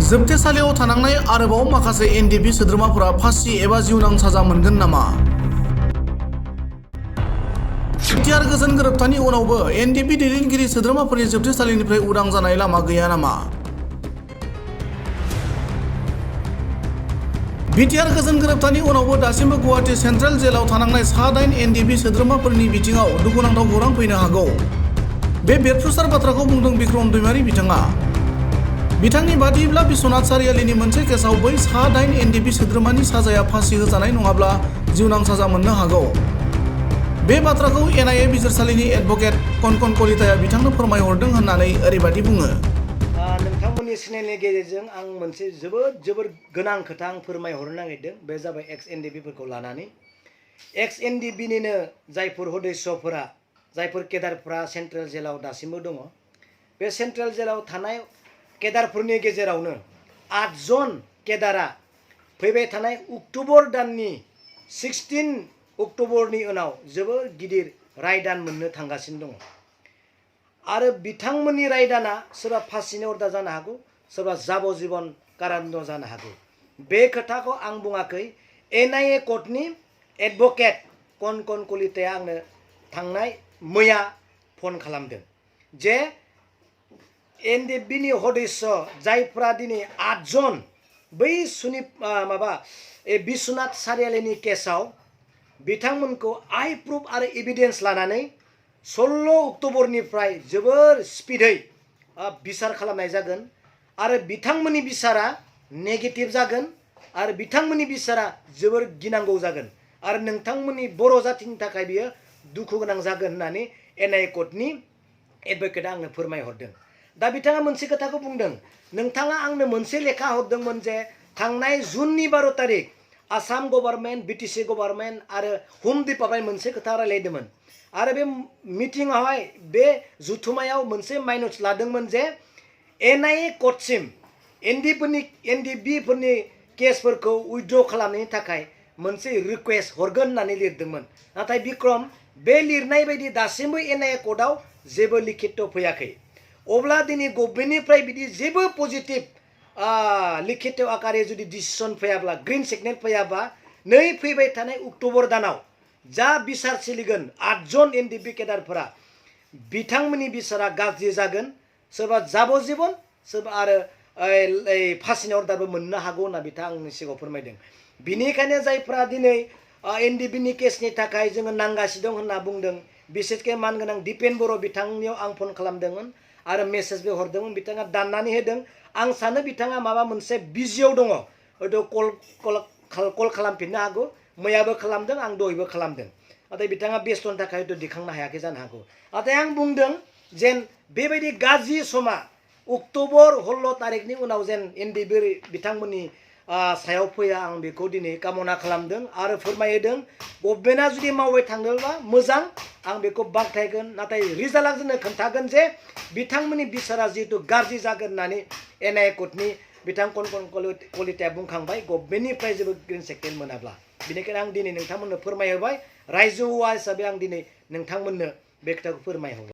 जोबथेसालियाव थानांनाय आरोबाव माखासे एनडिपि सोद्रोमाफोरा फासि एबा जिउनां साजा मोनगोन नामा? बिटिआर गोजोन गोरोबथानि उनावबो एनडिपि दैदेनगिरि सोद्रोमाफोरनि जोबथेसालिनिफ्राय उदां जानाय लामा गैया नामा? बिटिआर गोजोन गोरोबथानि उनावबो दासिमबो गुवाहाटी सेन्ट्रेल जेलाव थानांनाय सा-8 एनडिपि सोद्रोमाफोरनि बिथिङाव दुखुनांथाव खौरां फैनो हागौ। बे बेरफ्रुसार बाथ्राखौ बुंदों बिक्रम दैमारी बिथाङा। बिथांनि बादिब्ला बिश्वनाथ सारियालिनि मोनसे केसआव बै सा-8 एनडिपि सोद्रोमानि साजाया फासि होजानाय नङाब्ला जिउनां साजा मोननो हागौ। बे बाथ्राखौ एनआइए बिजिरसालिनि एडभोकेट कनकन कलिताया बिथांनो फोरमायहरदों होननानै ओरैबादि बुङो। नोंथांमोननि चेनेलनि गेजेरजों आं मोनसे जोबोर गोनां खोथा आं फोरमायहरनो नागिरदों। बे जाबाय एक्स एनडिपिफोरखौ लानानै। एक्स एनडिपिनिनो जायफोर सदस्यफोरा, जायफोर केडारफोरा सेन्ट्रेल जेलाव दासिमबो दङ। बे सेन्ट्रेल जेलाव थानाय केडारफोरनि गेजेरावनो 8 जन केडारा फैबाय थानाय अक्ट'बर दाननि 16 अक्ट'बरनि उनाव जोबोर गिदिर रायदान मोननो थांगासिनो दङ। आरो बिथांमोननि रायदाना सोरबा फासिनि अर्डार जानो हागौ, सोरबा जाबजीबन कारादन्ड जानो हागौ। बे खोथाखौ आं बुङाखै। एनआइए कर्टनि एडभोकेट कनकन कलिताया आंनो थांनाय मैया फन खालामदों जे एनडिपिनि सदस्य जायफ्रा दिनै 8 जन बै बिश्वनाथ सारियालिनि केसआव बिथांमोनखौ आइ प्रुफ आरो एभिडेन्स लानानै 16 अक्ट'बरनिफ्राय जोबोर स्पिडै बिसार खालामनाय जागोन। आरो बिथांमोननि बिसारा नेगेटिभ जागोन आरो बिथांमोननि बिसारा जोबोर गिनांगौ जागोन। आरो नोंथांमोननि बर' जाथिनि थाखाय बियो दुखु गोनां जागोन होननानै एनआइए कर्टनि एडभोकेटआ आंनो फोरमायहरदों। दा बिथाङा मोनसे खोथाखौ बुंदों, नोंथाङा आंनो मोनसे लेखा हरदोंमोन जे थांनाय जुननि 12 तारिख आसाम गभर्नमेन्ट, बिटिसि गभर्नमेन्ट आरो हम डिपार्टमेन्ट मोनसे खोथा रायलायदोंमोन। आरो बे मिटिंआवहाय बे जुथुमायाव मोनसे माइनस लादोंमोन जे एनआइए कर्टसिम एनडिपिफोरनि केसफोरखौ उइथड्र खालामनायनि थाखाय मोनसे रिकुवेस्ट हरगोन होननानै लिरदोंमोन। नाथाय बिक्रम, बे लिरनाय बायदि दासिमबो एनआइए कर्टआव जेबो लिखित फैयाखै। अब्ला दिनै गभर्नमेन्टनिफ्राय बिदि जेबो पजिटिभ लिखित आकारे जुदि डिसिसन फैयाब्ला, ग्रीन सिगनेल फैयाबा, नै फैबाय थानाय अक्ट'बर दानाव जा बिसार सोलिगोन 8 जन एनडिपि केडारफोरा, बिथांमोननि बिसारा गाज्रि जागोन। सोरबा जाबजीबन, सोरबा आरो फासिनि अर्डारबो मोननो हागौ होनना बिथाङा आंनि सिगाङाव फोरमायदों। बिनिखायनो जायफ्रा दिनै एनडिपिनि केसनि थाखाय जोङो नांगासिनो दं होनना बुंदों, बिसेसके मानगोनां दिपेन बर' बिथांनियाव आं फन खालामदोंमोन आरो मेसेजबो हरदोंमोन। बिथाङा दाननानै होदों। आं सानो बिथाङा माबा मोनसे बिजियाव दङ, हयथ' कल खालामफिननो हागौ। मैयाबो खालामदों, आं दहायबो खालामदों। नाथाय बिथाङा बेस्थ'नि थाखाय हयथ' दिखांनो हायाखै जानो हागौ। नाथाय आं बुंदों जेन बेबायदि गाज्रि समा अक्ट'बर 16 तारिखनि उनाव जेन एनडिपि बिथांमोननि सायाव फैया, आं बेखौ दिनै कामना खालामदों आरो फोरमायदों। गभर्नमेन्टआ जुदि मावबाय थांदोंबा मोजां, आं बेखौ बाख्नायगोन। नाथाय रिजाल्टआ जोंनो खोन्थागोन जे बिथांमोननि बिसारा जिहेतु गाज्रि जागोन होननानै एनआइए कर्टनि बिथां कनकन कलिताया बुंखांबाय, गभर्नमेन्टनिफ्राय जेबो ग्रीन सिगनेल मोनाब्ला। बेनिखायनो आं दिनै नोंथांमोननो फोरमायहोबाय। रायजो हौवा हिसाबै आं दिनै नोंथांमोननो बे खोथाखौ फोरमायहरबाय।